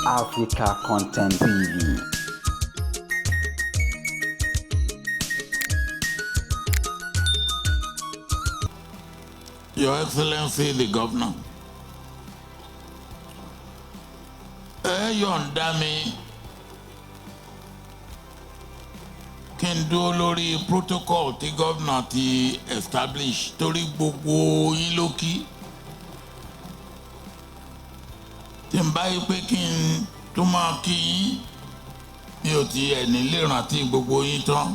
Africa Content TV. Your Excellency the Governor, ẹ yọ̀ǹda mi kí n dúró lórí protocol tí gómìnà ti establish torí gbogbo yín ló kí. Tí n bá yí pé kí n tún máa kí yín, mi ò ti ẹ̀ ní lè rántí gbogbo yín tán.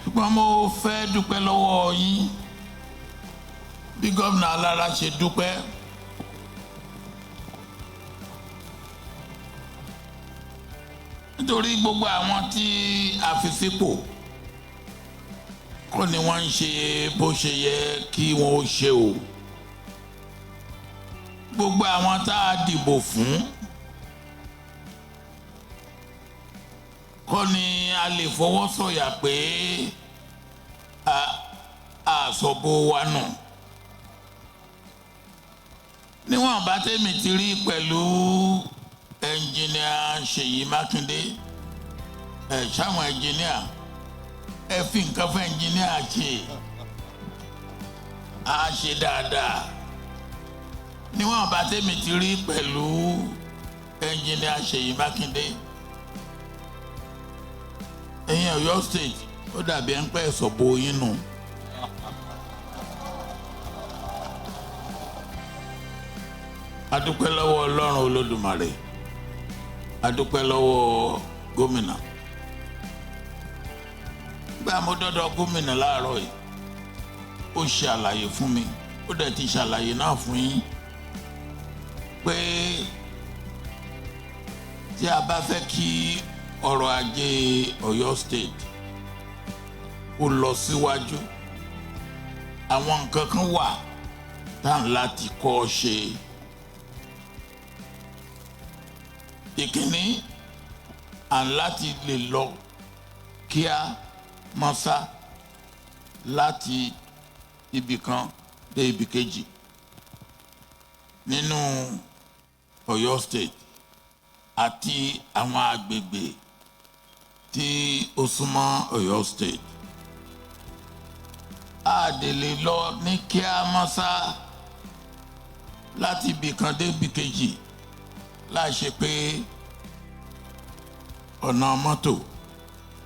Ṣùgbọ́n mo fẹ́ dúpẹ́ lọ́wọ́ yín bí gómìnà Alára ṣe dúpẹ́. Nítorí gbogbo àwọn tí a fi sípò kọ́ ni wọ́n ń ṣe bó ṣe yẹ kí wọ́n ó ṣe o. Gbogbo àwọn tá a dìbò fún kọ́ ni a lè fọwọ́ sọ̀yà pé a sọ bó wa nù. Níwọ̀n bá tèmi ti rí pẹ̀lú ẹnjìníà Ṣèyí Mákindé, ẹ ṣáwọn ẹnjìníà ẹ fi nǹkan fún ẹnjìníà ṣe, á ṣe dáadáa. Níwọ̀n bá tèmi ti rí pẹ̀lú ẹnjìníà Ṣèyí Mákindé, ẹ̀yin Ọ̀yọ́ State, ó dàbí ẹ̀ ń pẹ́ sọ̀bọ yín nù. A dúpẹ́ lọ́wọ́ Ọlọ́run Olódùmarè, a dúpẹ́ lọ́wọ́ gómìnà. Gbà mo dọ́dọ̀ gómìnà láàárọ̀ yìí, ó ṣe àlàyé fún mi, ó dẹ̀ ti ṣàlàyé náà fún yín pé tí a bá fẹ́ kí ọrọ̀ ajé Ọ̀yọ́ State ó lọ síwájú, àwọn nǹkan kan wà tá à ń láti kọ́ ṣe. Ìkíní, à ń láti lè lọ kíá mọ́sá láti ibì kan dé ibì kejì nínú Ọ̀yọ́ State àti àwọn agbègbè tí ó súnmọ́ Ọ̀yọ́ State. A dè lè lọ ní kíá mọ́sá láti ibì kan dé ibì kejì láì ṣe pé ọ̀nà mọ́tò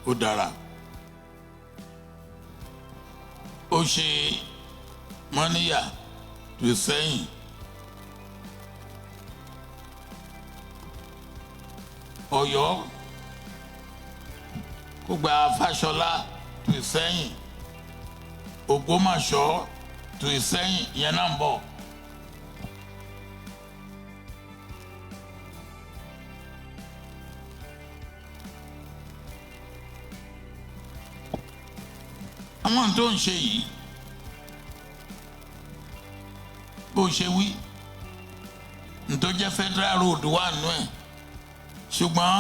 ó dára. Ó ṣe Mọ́níyà tó Ìsẹ́yìn, Ọ̀yọ́ kó gba Fáṣọlá tó Ìsẹ́yìn, Ògbómọ̀ṣọ́ tó Ìsẹ́yìn, ìyẹn náà ń bọ̀. Àwọn tó ń ṣe yìí, bó ṣe wí tó jẹ́ federal road wà nù ẹ̀, ṣùgbọ́n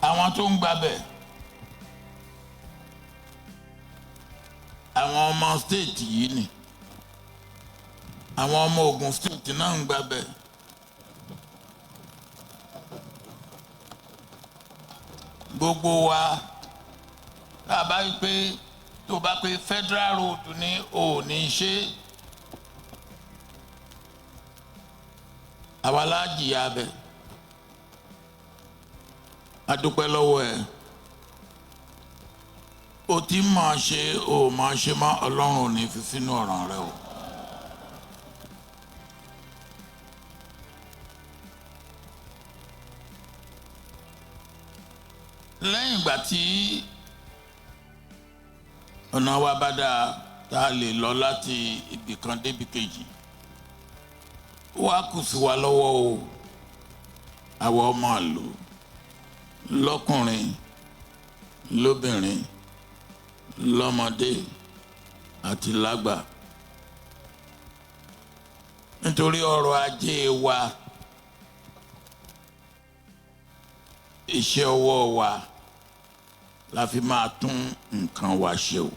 àwọn tó ń gbabẹ̀, àwọn ọmọ state yìí ni, àwọn ọmọ Ògùn state náà ń gbabẹ̀. Gbogbo wa tá a bá rí pé tó bá pé federal road ní ò ní ṣe, àwa la jìyà bẹ̀. A dúpẹ́ lọ́wọ́ ẹ̀, o ti máa ṣe, o máa ṣe mọ́, Ọlọ́run ò ní fi sínú ọ̀ràn rẹ o. Lẹ́yìn ìgbà tí ọ̀nà wa bá dáa tá a lè lọ láti ibì kan débi kejì, ó wá kù sí wa lọ́wọ́ o, àwa ọmọ ìlú, lọ́kùnrin, lóbìnrin, lọ́mọdé àti lágbà, nítorí ọrọ̀ ajé wa, iṣẹ́ ọwọ́ wa la fi máa tún nǹkan wa ṣe o.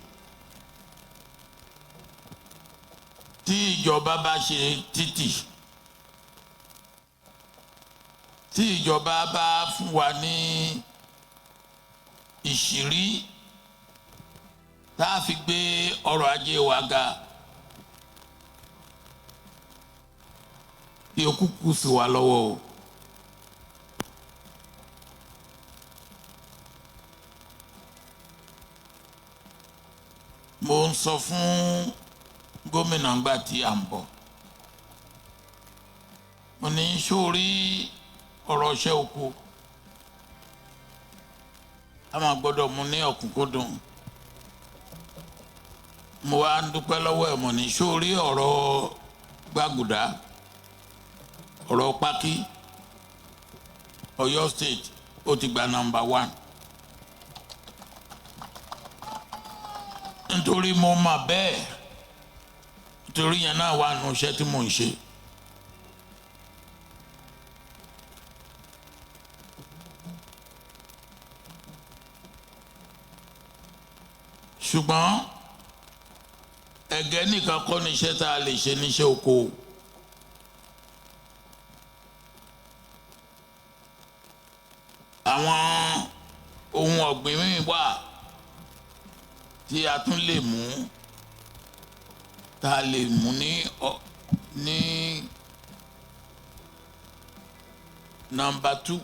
Tí ìjọba bá ṣe títì, Tí ìjọba bá fún wa ní ìṣìírí tá a fi gbé ọrọ̀ ajé wa ga, yòókù kù sí wa lọ́wọ́ o. Mo ń sọ fún gómìnà ńgbà tí à ń bọ̀, mo ní sórí ọ̀rọ̀ iṣẹ́ oko, a máa gbọ́dọ̀ mú ní ọ̀kúnkúndùn. Mo wá ń dúpẹ́ lọ́wọ́ ẹ̀. Mo ní sórí ọ̀rọ̀ gbàgùdà, ọ̀rọ̀ pákí, Ọ̀yọ́ State ó ti gba number one, nítorí mo mọ̀ bẹ́ẹ̀, nítorí yẹn náà wà nù iṣẹ́ tí mò ń ṣe. Ṣùgbọ́n ẹ̀gẹ́ nìkan kọ́ ni iṣẹ́ tá a lè ṣe níṣẹ́ oko. Àwọn ohun ọ̀gbìn míì wà tí a tún lè mú, tá a lè mú ní number two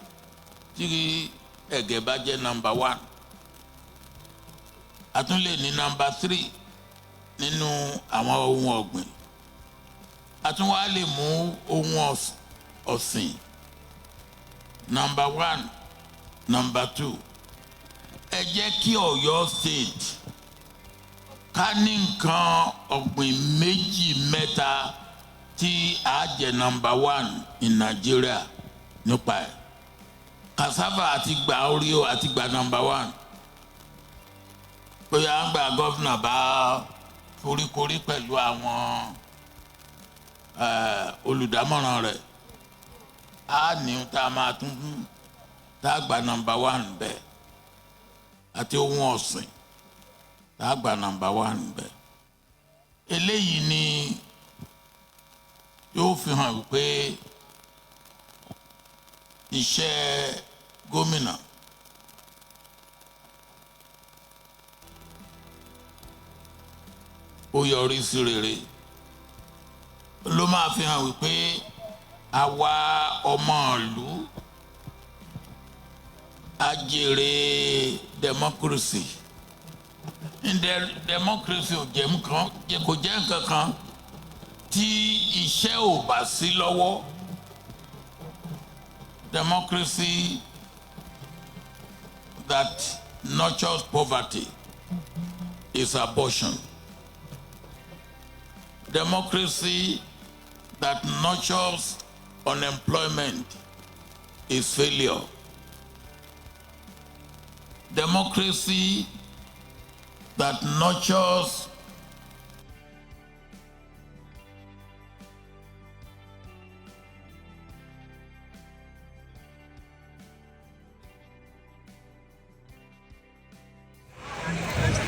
tí ẹ̀gẹ́ bá jẹ́ number one. A tún lè ní number three nínú àwọn ohun ọ̀gbìn. A tún wá lè mú ohun ọ̀sìn, number one, number two. Ẹ jẹ́ kí Ọ̀yọ́ State ká ní nǹkan ọ̀gbìn méjì, mẹ́ta tí a jẹ́ number one in Nigeria nípa ẹ̀. Cassava àti gba orí o, àti gba number one. Bóyá ń gba governor bá foríkorí pẹ̀lú àwọn olùdámọ̀ràn rẹ̀, á ní tá a máa tún tá a gba number one bẹ́ẹ̀, àti ohun ọ̀sìn tá a gba number one bẹ́ẹ̀. Eléyìí ni yóò fi hàn pé iṣẹ́ gómìnà ó yọrí sí rere, ló máa fi hàn wípé àwa ọmọ ìlú a jèrè democracy. Ǹdẹ democracy ò jẹ́ nǹkan, kò jẹ́ nǹkan kan tí iṣẹ́ ò bá sí lọ́wọ́. Democracy that nurtures poverty is abortion. Democracy that nurtures unemployment is failure. Democracy that nurtures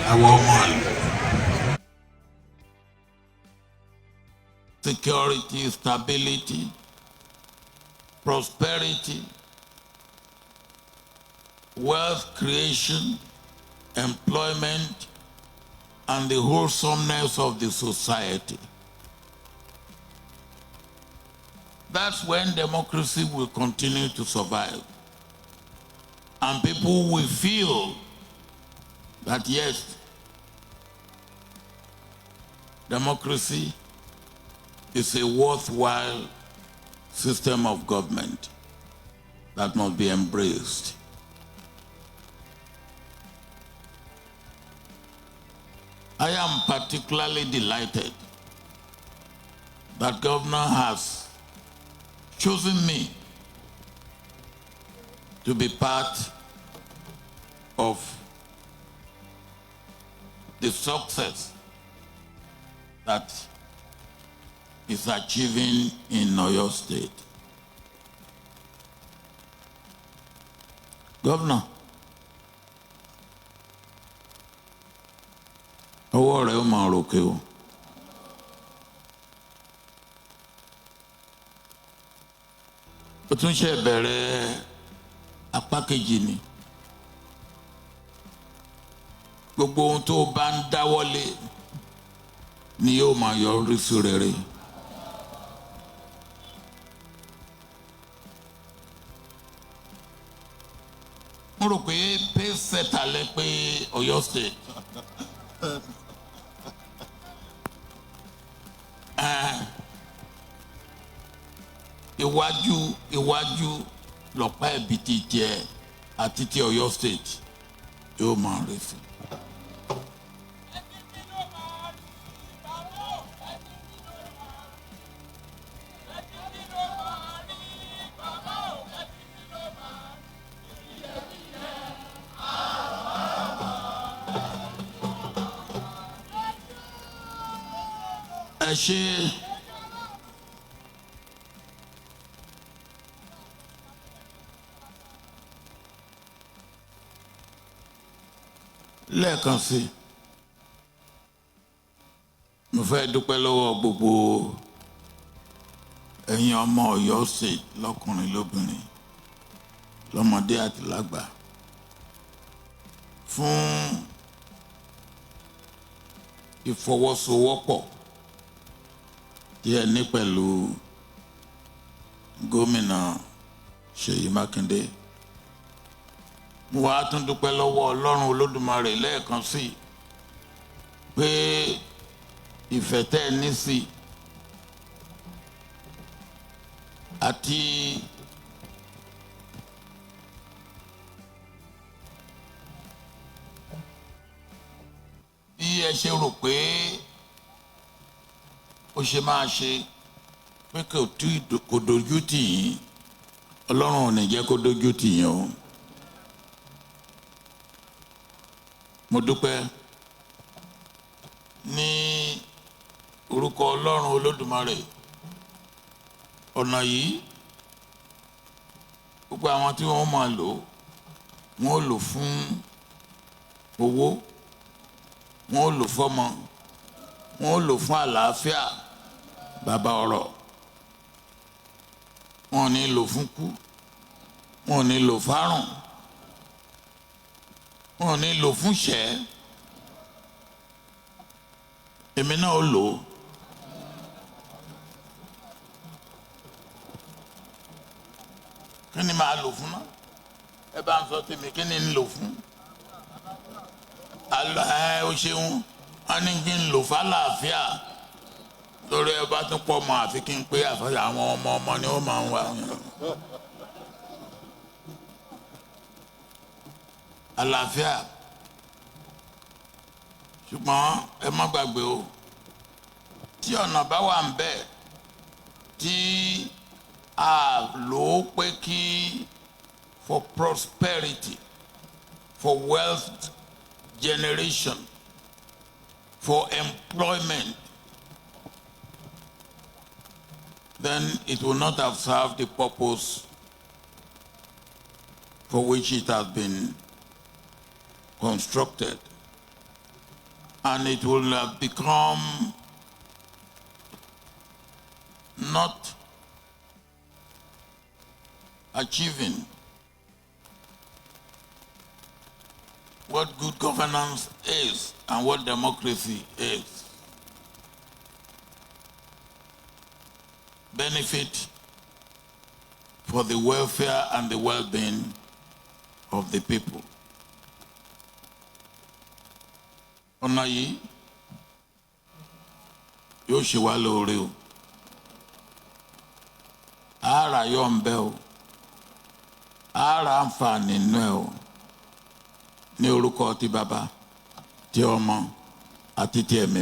our ọmọ security, stability, prosperity, wealth creation, employment, and the wholesomeness of the society. That's when democracy will continue to survive. And people will feel that yes, democracy is a worthwhile system of government that must be embraced. I am particularly delighted that Governor has chosen me to be part of the success that is achieving in Oyo State. Governor, ọwọ́ rẹ̀ ó máa ròkè o. Ó tún ṣe bẹ̀rẹ̀ apá kejì ni. Gbogbo ohun tó bá ń dáwọ́lé ni yóò máa yọrí sí rere. Mo rò pé pace setter lẹ pé Ọ̀yọ́ State. Iwájú iwájú lọ̀pá ẹ̀bìtì tiẹ̀ àti ti Ọ̀yọ́ State yóò máa rẹ̀ sí. Ẹ ṣe. Lẹ́ẹ̀kan sí i, mo fẹ́ dúpẹ́ lọ́wọ́ gbogbo ẹ̀yin ọmọ Ọ̀yọ́ State, lọ́kùnrin, lóbìnrin, lọ́mọdé àti lágbà, fún ìfọwọ́sowọ́pọ̀ tí ẹ ní pẹ̀lú Gómìnà Ṣèyí Mákindé. Mo wá tún dúpẹ́ lọ́wọ́ Ọlọ́run Olódùmarè lẹ́ẹ̀kan sí i pé ìfẹ́ tẹ́ ẹ ní sí i àti bí ẹ ṣe rò pé ó ṣe máa ṣe pé kò dojú tì yín, Ọlọ́run ò ní jẹ́ kó dojú tì yín o. Mo dúpẹ́ ní orúkọ Ọlọ́run Olódùmarè. Ọ̀nà yìí, gbogbo àwọn tí wọ́n máa lò, wọ́n ó lò fún owó, wọ́n ó lò fọ́mọ, wọ́n ó lò fún àlàáfíà, bàbá ọ̀rọ̀. Wọn ò ní lò fún kú, wọn ò ní lò fárùn, wọn ò ní lò fún ṣẹ́. Èmi náà ó lò ó. Kí ni màá lò fún náà? Ẹ bá ń sọ tèmi, kí ni ń lò fún? Alọ ẹ, o ṣeun. Wọn ní kí n lò fàlàáfíà lórí ẹ bá tún pọ̀ mọ́, àfi kí n pé àfọyà àwọn ọmọ ọmọ ni ó máa ń wá. Àlàáfíà. Ṣùgbọ́n ẹ má gbàgbé o, tí ọ̀nà bá wà ń bẹ̀ tí a lò ó pé kí for prosperity, for wealth generation, for employment, then it will not have served the purpose for which it has been constructed. And it will have become not achieving what good governance is and what democracy is. Benefit for the welfare and the well-being of the people. Ọ̀nà yìí yóò ṣe wá lóore o. Àárà yóò ń bẹ o. Àárà àǹfààní nínú ẹ o. Ní orúkọ ti Bàbá, ti Ọmọ àti ti Ẹ̀mí.